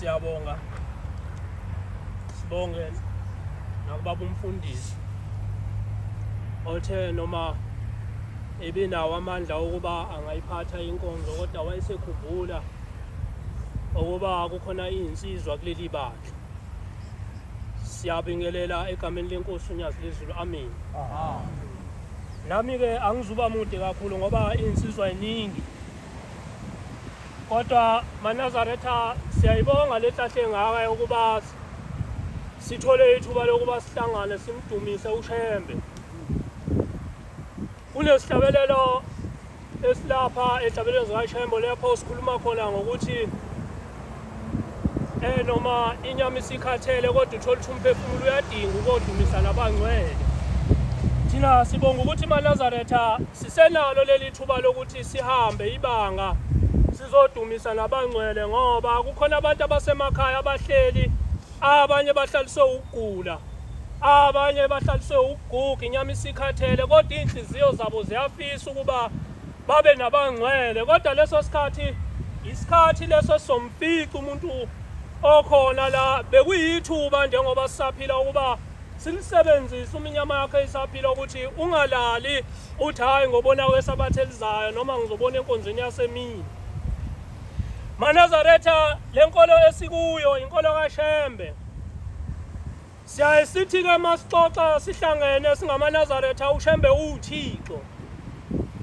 Siyabonga. Sibonge nakubaba umfundisi othe noma ebinawo amandla okuba angayiphatha inkonzo kodwa wayesekhumbula ukuba kukhona izinsizwa kuleli bandla. Siyabingelela egameni lenkosi uNyazi lezulu. Amen. Nami ke angizuba mude kakhulu ngoba insizwa iningi. Kodwa maNazaretha siyayibonga le nhlahla engaka yokuba sithole ithuba lokuba sihlangane simdumise uShembe. Kunesihlabelelo esilapha ehlabelweni zikaShembe lapho sikhuluma khona ngokuthi eh noma inyama isikhathele kodwa uthola ukuthi umphefumulo uyadinga ukodumisa nabangcwele. Thina sibonga ukuthi maNazaretha sisenalo leli thuba lokuthi sihambe ibanga sizodumisa nabangcwele ngoba kukhona abantu abasemakhaya abahleli abanye bahlaliswe ukugula abanye bahlaliswe ukuguga inyama isikhathele kodwa iy'nhliziyo zabo ziyafisa ukuba babe nabangcwele kodwa leso sikhathi isikhathi leso somfica umuntu okhona la bekuyithuba njengoba sisaphila ukuba silisebenzise uma inyama yakho isaphila ukuthi ungalali uthi hhayi ngobona kwesabatha elizayo noma ngizobona enkonzweni yasemini. MaNazaretha, le nkolo esikuyo inkolo kaShembe. Siyaye sithi-ke uma sixoxa sihlangene singamaNazaretha uShembe uwuThixo.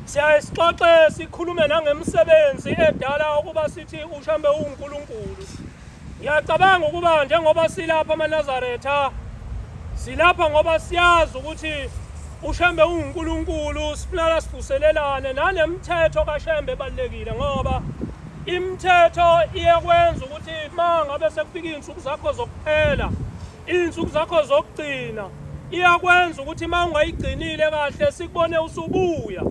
Siyaye sixoxe sikhulume nangemisebenzi edala ukuba sithi uShembe uwuNkulunkulu. Ngiyacabanga ukuba njengoba silapha amaNazaretha silapha ngoba siyazi ukuthi uShembe uwuNkulunkulu sifuneka sivuselelane nanemithetho kaShembe ebalulekile ngoba imithetho iyakwenza ukuthi uma ngabe sekufika iy'nsuku zakho zokuphela iy'nsuku zakho zokugcina iyakwenza ukuthi uma ungayigcinile kahle sikubone usubuya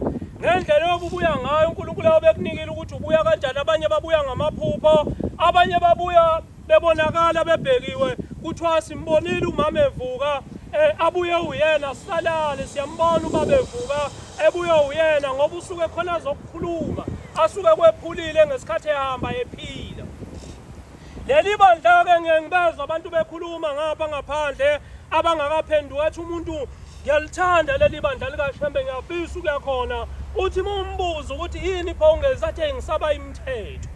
ngendlela yokubuya ngayo uNkulunkulu abekunikile ukuthi ubuya kanjani abanye babuya ngamaphupho abanye babuya bebonakala bebhekiwe kuthiwa simbonile umama evuka eh, abuye uyena sisalale siyambona ubaba evuka ebuye uyena ngoba usuke khona azokukhuluma asuke kwephulile ngesikhathi ehamba ephila Leli bandla-ke ngiye ngibezwa abantu bekhuluma ngapha ngaphandle abangakaphenduki athi umuntu ngiyalithanda leli bandla likaShembe ngiyafisa ukuya khona uthi uma umbuza ukuthi yini pho ungezi athi ngisaba imithetho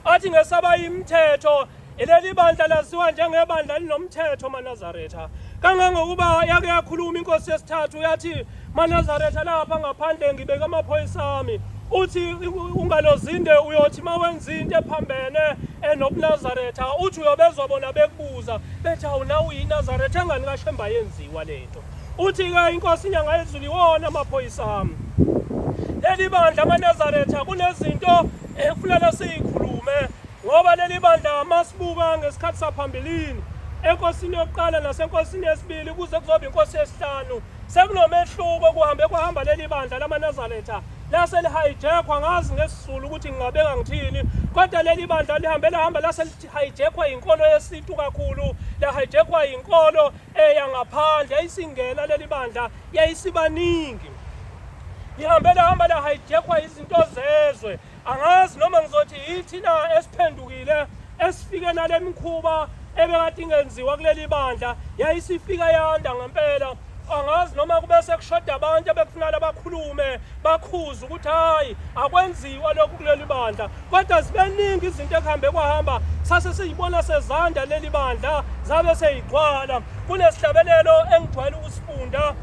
athi ngesaba imithetho leli bandla laziwa njengebandla linomthetho maNazaretha kangangokuba yake yakhuluma inkosi yesithathu yathi MaNazaretha lapha ngaphandle ngibeke amaphoyisa ami uthi ungalozinde uyothi uma wenza into ephambene enobuNazaretha uthi uyobezwa bona bekubuza bethi awu nawe uyiNazaretha engani kaShemba yenziwa lento uthi-ke inkosi inyanga yezulu iwona amaphoyisa ami leli bandla amaNazaretha kunezinto ekufuneka siyikhulume ngoba leli bandla masibuka ngesikhathi saphambilini enkosini yokuqala nasenkosini yesibili kuze kuzoba inkosi yesihlanu Sekunomehluko kuhambe kwahamba leli bandla lamaNazaretha lase lihijackwa ngazi ngesiZulu ukuthi ngingabeka ngithini kodwa leli bandla lihambe lahamba lase lihijackwa inkolo yesintu kakhulu lahijackwa inkolo eyangaphandle yayisingena leli bandla yayisibaningi lihambe lahamba lahijackwa izinto zezwe Angazi noma ngizothi yithina esiphendukile esifike nale mikhuba ebekade ingenziwa kuleli bandla yayisifika yanda ngempela angazi noma kube sekushoda abantu ebekufunala bakhulume bakhuze ukuthi hhayi akwenziwa lokhu kuleli bandla kodwa zibeningi izinto ekuhambe kwahamba sase siyibona sezanda leli bandla zabe seyigcwala kunesihlabelelo engijwayele ukusifunda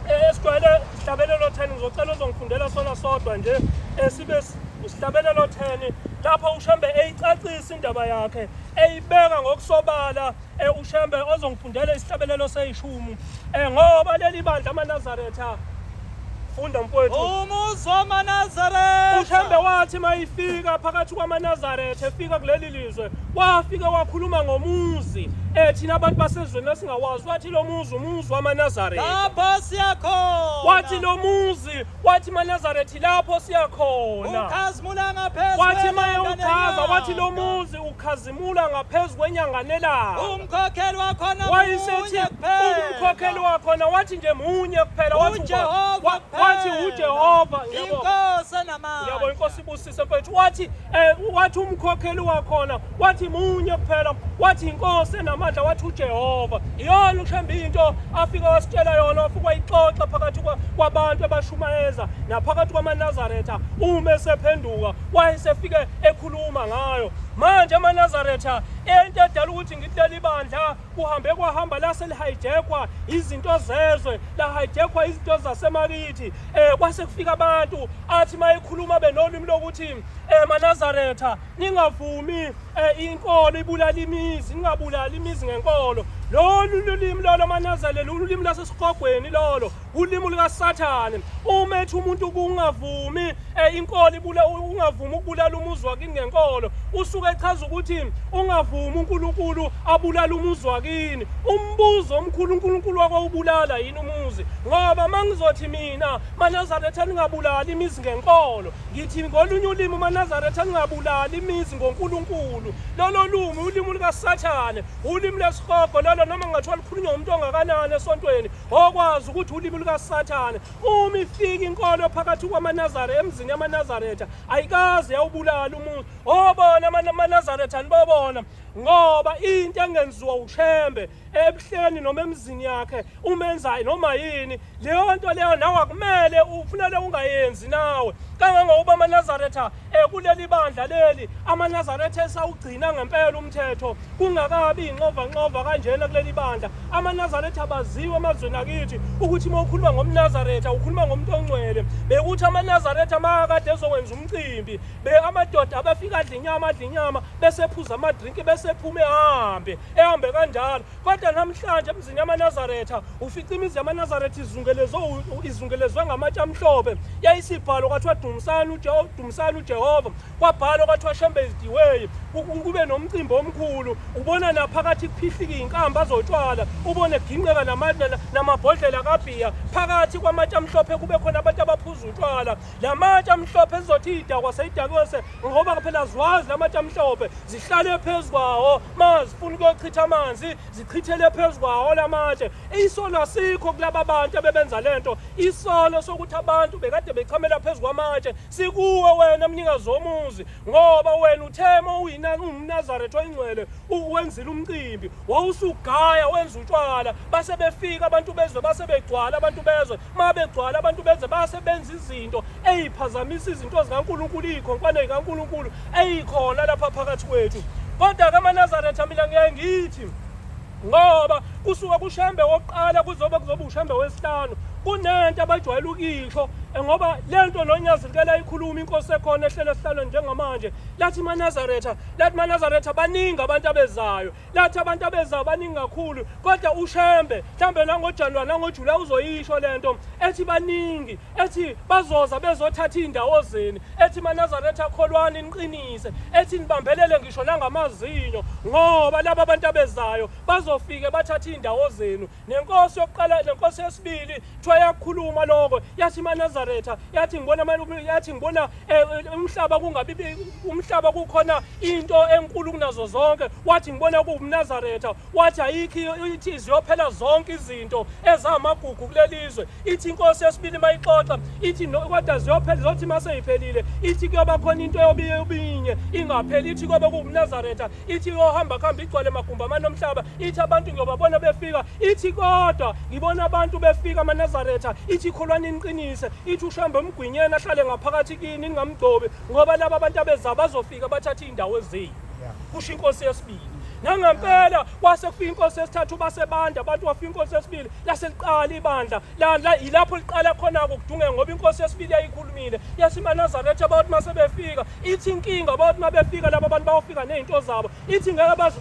eh, esijwayele Sihlabelelo 10 ngizocela uzongifundela sona sodwa nje esibe usihlabelelo 10 lapho uShembe eyicacisa indaba yakhe eyibeka ngokusobala eh, uShembe ozongifundela isihlabelelo seyishumi eh, ngoba leli bandla amaNazaretha funda mfowethu umuzi wamaNazaretha uShembe wathi mayifika phakathi kwamaNazaretha efika kuleli lizwe wafika wakhuluma ngomuzi eh thina abantu basezweni esingawazi wathi lo muzi umuzi wamaNazaretha lapho siyakhona wathi lo muzi wathi maNazaretha lapho siyakhona ukhazimula ngaphezu wathi maye uchaza wathi lo muzi ukhazimula ngaphezu kwenyanga nelanga umkhokheli wakhona wayesethi umkhokheli wakhona wathi nje munye kuphela wathi uJehova kuphela Wathi uJehova, ngiyabonga. Inkosi enamandla. Ngiyabonga, inkosi ibusise mfethu. Wathi wathi umkhokheli wakhona, wathi munye kuphela, wathi inkosi enamandla, wathi uJehova. Iyona uShembe into afika wasitshela yona, wafika wayixoxa phakathi kwabantu abashumayeza naphakathi kwamaNazaretha. Uma esephenduka wayesefike ekhuluma ngayo. Manje amaNazaretha, into edala ukuthi ngithi leli bandla kuhambe kwahamba lase lihijackwa izinto zezwe, lahijackwa izinto zasemakithi, kwase kufika abantu athi mayekhuluma benolimi lokuthi maNazaretha ningavumi inkolo ibulala imizi, ningabulali imizi ngenkolo. Lolu lulimi lolo amaNazaretha, lolu lulimi lasesihogweni, lolo ulimi lukaSathane. Uma ethi umuntu kungavumi inkolo ibula, ungavumi ukubulala umuzi wakini ngenkolo, usuke echaza ukuthi ungavumi uNkulunkulu abulala umuzi wakini. Umbuzo omkhulu, uNkulunkulu wakwawubulala yini umuzi? Ngoba mangizothi mina maNazaretha ningabulali imizi ngenkolo, ngithi ngolunye ulimi maNazaretha ningabulali imizi ngoNkulunkulu. Lolo lumi ulimi lukaSathane, ulimi lesihogo lolo, noma ngathiwa lukhulunywa umuntu ongakanani esontweni, okwazi ukuthi ulimi lukaSathane. Uma ifika inkolo phakathi kwamaNazare, emzini yamaNazaretha, ayikaze yawubulala umuzi. Obona amaNazaretha nibobona, ngoba into engenziwa uShembe ebuhleni noma emzini yakhe, umenzayo noma yini leyo nto leyo nawe akumele ufunele ungayenzi nawe. Kangangokuba amaNazaretha kuleli bandla leli, amaNazaretha esawugcina ngempela umthetho, kungakabi inxovanxova kanjena kuleli bandla. AmaNazaretha abaziwe emazweni akithi ukuthi uma ukhuluma ngomNazaretha ukhuluma ngomuntu ongcwele. Bekuthi amaNazaretha makade ezokwenza umcimbi, be amadoda abafika adla inyama, adla inyama bese ephuza amadrinki, bese ephume ehambe ehambe kanjalo. Kodwa namhlanje emzini yamaNazaretha ufica imizi yamaNazaretha izungelezwe ngamatshe amhlophe. Yayisibhalo kwathiwa dumisani uJehova, dumisani uJehova, kwabhalwa kwathiwa Shembe is the way. Kube nomcimbi omkhulu, ubona naphakathi kuphihlika iy'nkamba zotshwala, ubone kuginqeka namabhodlela kabhiya phakathi kwamatshe amhlophe, kube khona abantu abaphuza utshwala. La matshe amhlophe zizothi iy'dakwa seyidakiwe, ngoba phela aziwazi la matshe amhlophe, zihlale phezu kwawo ma zifuna ukuyochitha amanzi, zichithele phezu kwawo la matshe. Isono asikho kulaba bantu abebenza lento. Isono sokuthi abantu bekade bechamela phezu kwamatshe sikuwe wena mnikazi womuzi, ngoba wena uthema ungumNazaretha oyingcwele, wenzile umcimbi, wawusugaya wenza utshwala, base befika abantu bezwe, base begcwala abantu bezwe. Ma begcwala abantu bezwe, base benza izinto eyiphazamisa izinto zikaNkulunkulu, iy'khonkwane zikaNkulunkulu eyikhona lapha phakathi kwethu. Kodwa-ke amaNazaretha, mina ngiyaye ngithi ngoba kusuka kuShembe wokuqala kuzoba uShembe wesihlanu, kunento abajwayele ukuyisho, ngoba lento noNyazi like layikhuluma inkosi ekhona ehlele esihlalweni njengamanje, lathi maNazaretha, lathi maNazaretha baningi abantu abezayo, lathi abantu abezayo baningi kakhulu. Kodwa uShembe mhlambe nangoJanuwari nangoJulayi uzoyisho lento ethi baningi, ethi bazoza bezothatha iy'ndawo zenu, ethi maNazaretha kholwani niqinise, ethi nibambelele ngisho nangamazinyo, ngoba laba abantu abezayo bazofike bathathe iy'ndawo zenu. Nenkosi yokuqala nenkosi yesibili kuthiwa yakhuluma lokho, yathi maNazaretha, yathi ngibona, yathi ngibona umhlaba kungabi umhlaba kukhona into enkulu kunazo zonke, wathi ngibona kuwumNazaretha. Wathi ayikho, ithi ziyophela zonke izinto ezamagugu kulelizwe. Ithi inkosi yesibili mayixoxa ithi kodwa ziyophela, zothi maseyiphelile ithi kuyoba khona into eyobinye ingapheli, ithi kuyoba kuwumNazaretha, ithi iyohamba kuhamba igcwale magumbi amane omhlaba, ithi abantu ngiyobabona befika, ithi kodwa ngibona abantu befika amaNazaretha, ithi kholwani niqinise, ithi uShembe umgwinyeni ahlale ngaphakathi kini ningamgcobi, ngoba laba abantu abeza bazofika bathathe iy'ndawo ezenu, kusho inkosi yesibili. Nangempela kwase kufika inkosi yesithathu, basebanda abantu, wafika inkosi yesibili, laseliqala ibandla la yilapho liqala khona-ke ukudungeka, ngoba inkosi yesibili yayikhulumile yathi maNazaretha bayothi uma sebefika, ithi inkinga bayothi uma befika laba bantu bayofika ney'nto zabo, ithi ngeke baze